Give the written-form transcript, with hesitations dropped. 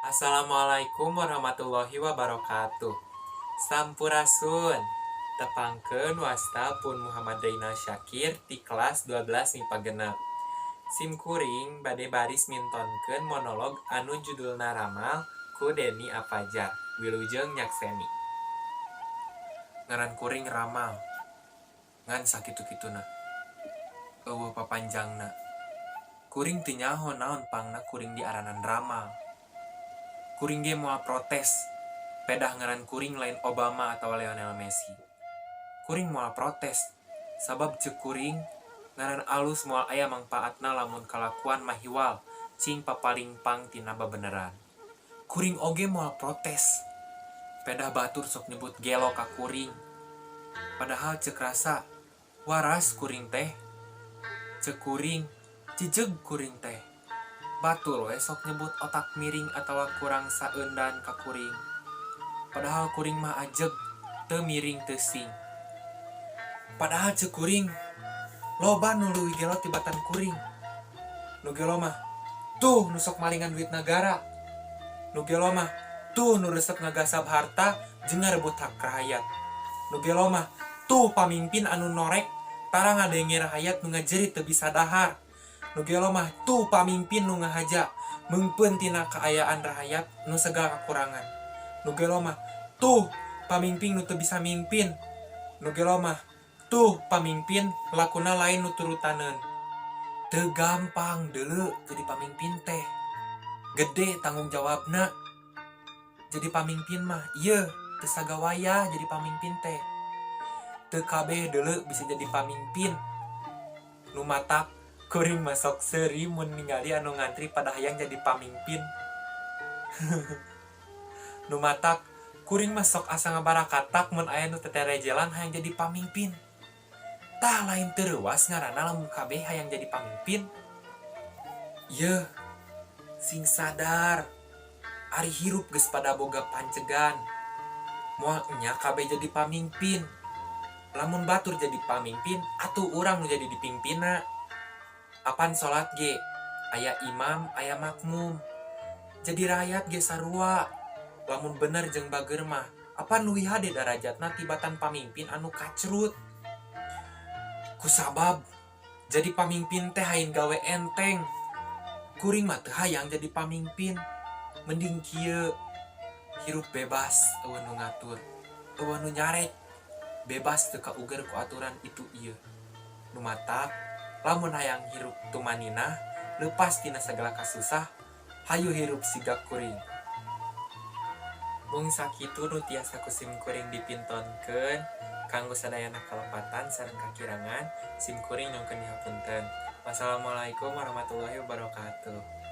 Assalamualaikum warahmatullahi wabarakatuh. Sampurasun. Tepangkeun, wasta pun Muhammad Zainal Syakir ti kelas 12 MIPA 6. Sim kuring bade baris mintonkeun monolog anu judulna Ramal ku Deni A. Fajar. Wilujeng nyakseni. Ngaran kuring Ramal. Ngan sakitu-kituna. Euweuh papanjangna. Kuring teu nyaho naon pangna kuring diaranan Ramal. Kuring ge moal protes. Pedah ngaran kuring lain Obama atawa Lionel Messi. Kuring moal protes. Sabab ceuk kuring, ngaran alus moal aya mangpaatna lamun kalakuan mahiwal cing papalingpang tina babeneran. Kuring oge moal protes. Pedah batur sok nyebut gelo ka kuring. Padahal ceuk rasa waras kuring teh. Ceuk kuring, jejeg kuring teh. Batur we sok nyebut otak miring atawa kurang saeundan ka kuring. Padahal kuring mah ajeg, teu miring teu sing. Padahal ceuk kuring, loba nu leuwih gelo tibatan kuring. Nu gelo mah, tuh nu sok malingan duit nagara. Nu gelo mah, tuh nu resep ngagasab harta jeung ngarebut hak rahayat. Nu gelo mah, tuh pamimpin anu norek tara ngadenge rahayat nu ngajerit teu bisa dahar. Nu gelo mah tuh pamimpin nu ngahaja meungpeun tina kaayaan rahayat nu segala kakurangan. Nu gelo mah tuh pamimpin nu teu bisa mimpin. Nu gelo mah tuh pamimpin lakuna lain nu turutaneun. Teu gampang deuleu jadi pamimpin teh. Gede tanggung jawabna. Jadi pamimpin mah ieu teu sagawayah jadi pamimpin teh. Teu kabeh deuleu bisa jadi pamimpin. Nu matak kuring mah sok seuri mun ningali anu ngantri pada hayang jadi pamimpin. Nu matak kuring mah sok asa ngabarakatak mun aya nu teterejelan hayang jadi pamimpin. Tah, lain teu reuwas ngaranna lamun kabeh hayang jadi pamimpin. Yeuh, sing sadar. Ari hirup geus pada boga pancegan. Moal enya kabeh jadi pamimpin. Lamun batur jadi pamimpin, atuh urang nu jadi dipimpinna. Apan salat ge aya imam, aya makmum. Jadi rakyat ge sarua. Lamun bener jeung bager mah, apan leuwih hade darajatna tibatan pamimpin anu kacrut. Kusabab jadi pamimpin teh lain gawe enteng. Kuring mah teu hayang jadi pamimpin. Mending kieu, hirup bebas, euweuh nu ngatur, euweuh nu nyarek, bebas teu kauger ku aturan itu ieu. Nu matak lamun hayang hirup tumaninah, lepas tina segala kasusah, hayu hirup siga kuring. Mung sakitu nu tiasa ku sim kuring dipintonkeun. Kanggo sadayana kalepatan sareng kakirangan, sim kuring nyungkeun dihapunten. Wassalamualaikum warahmatullahi wabarakatuh.